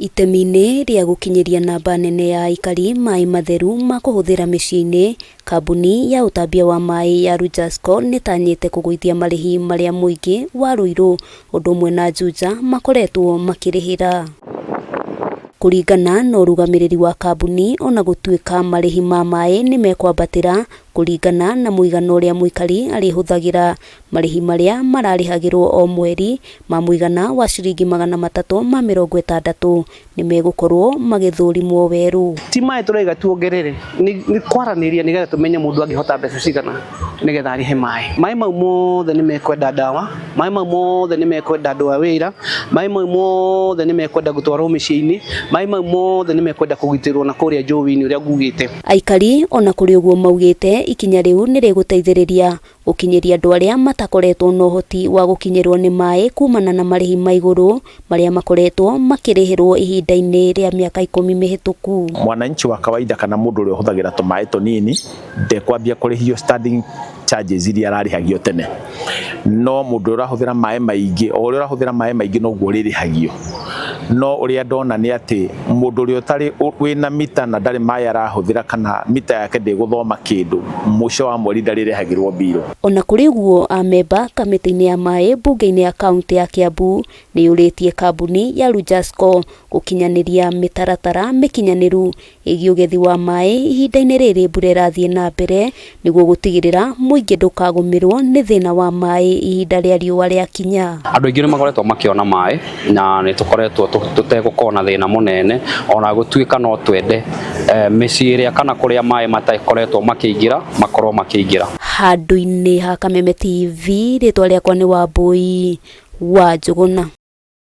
Itemi-inĩ rĩa gũkinyĩria namba nene ya aikari maĩ matheru ma kũhũthĩra mĩciĩ-inĩ, kambuni ya ũtambia wa maĩ ya Rujasco nĩtanyĩte kũgũithia marĩhi marĩa mũingĩ wa Ruiru ũndũ ũmwe na Juja makoretwo makĩrĩhĩra. Kũringana na ũrũgamĩrĩri wa kambuni ona gũtuĩka marĩhi ma maĩ nĩmekwambatĩra kũringana na mũigana ũrĩa mũikari arĩhũthagĩra, marĩhi marĩa mararĩhagĩrwo o mweri ma mũigana wa ciringi 360 nĩmegũkorwo magĩthũrimwo werũ. Ti maĩ tũraiga tuongerere, nĩ kwaranĩria nĩgetha tũmenye mũndũ angĩhota mbeca cigana nĩgetha arĩhe maĩ. Maĩ mau mothe nĩ mekwenda ndawa, maĩ mau mothe nĩ mekwenda andũ a wĩra, maĩ mau mothe nĩ mekwenda gũtwarwo mĩciĩ-inĩ, maĩ mau mothe nĩ mekwenda kũgitĩrwo na kũrĩa njũĩ-inĩ ũrĩa ngugĩte. Aikari ona kũrĩ ũguo maugĩte ikinya rĩu nĩ rĩgũteithĩrĩria gũkinyĩria andũ arĩa matakoretwo na ũhoti wa gũkinyĩrwo nĩ maĩ kumana na marĩhi ma igũrũ marĩa makoretwo makĩrĩhĩrwo ihinda-inĩ rĩa mĩaka 10 mĩhĩtũku. Mwananchi wa kawaida kana mũndũ ũrĩa ũhũthagĩra tũmaĩ tũnini ndekwambia kũrĩhio standing charges iria ararĩhagio tene, no mũndũ ũrĩa ũrahũthĩra maĩ maingĩ, o ũrĩa ũrahũthĩra maĩ maingĩ noguo ũrĩrĩhagio. No ũrĩa ndona nĩ atĩ mũndũ ũrĩa ũtarĩ wĩna mita na ndarĩ maĩ arahũthĩra kana mita yake ndĩgũthoma kĩndũ, mũico wa mweri ndarĩrehagĩrwo mbirũ. Ona kũrĩ ũguo, amemba kamĩtĩ-inĩ ya maĩ mbunge-inĩ ya kaunti ya Kiambu nĩyũrĩtie kambuni ya Rujasco gũkinyanĩria mĩtaratara mĩkinyanĩru ĩgiĩ ũgethi wa maĩ ihinda-inĩ rĩrĩ mbura ĩrathiĩ na mbere nĩguo gũtigĩrĩra mũingĩ ndũkagũmĩrwo nĩ thĩna wa maĩ ihinda rĩa riũa rĩakinya. Andũ aingĩ nĩ makoretwo makĩona maĩ na nĩ tũkoretwo tũtegũkorwo na thĩna mũnene, ona gũtuĩka no twende mĩciĩ ĩrĩa kana kũrĩa maĩ matakoretwo makĩingĩra makorwo makĩingĩra. Handũ-inĩ ha Kameme TV, rĩtwa rĩakwa nĩ Wambui wa Njũgũna.